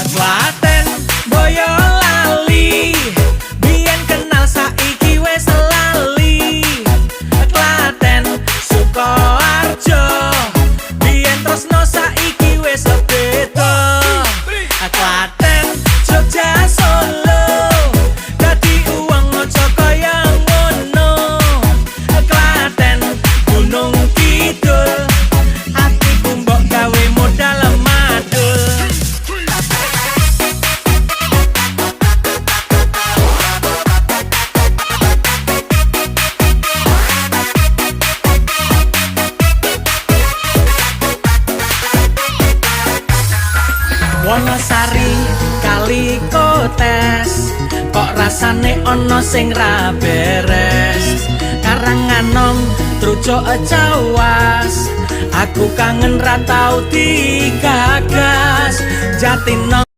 Klaten Boyolali, biyen kenal, saiki wis lali. Klaten Sukoharjo, biyen tresno, saiki wis beda. Klaten Jogja Solo, dadi uwong aja kaya ngono. Klaten Gunung Kidul, atiku mbok gawe modal madul. Wonosari Kalikotes, kok rasane ana sing ra beres. Karanganom Trucuk Cawas, aku kangen ra tau digagas. Jatinom.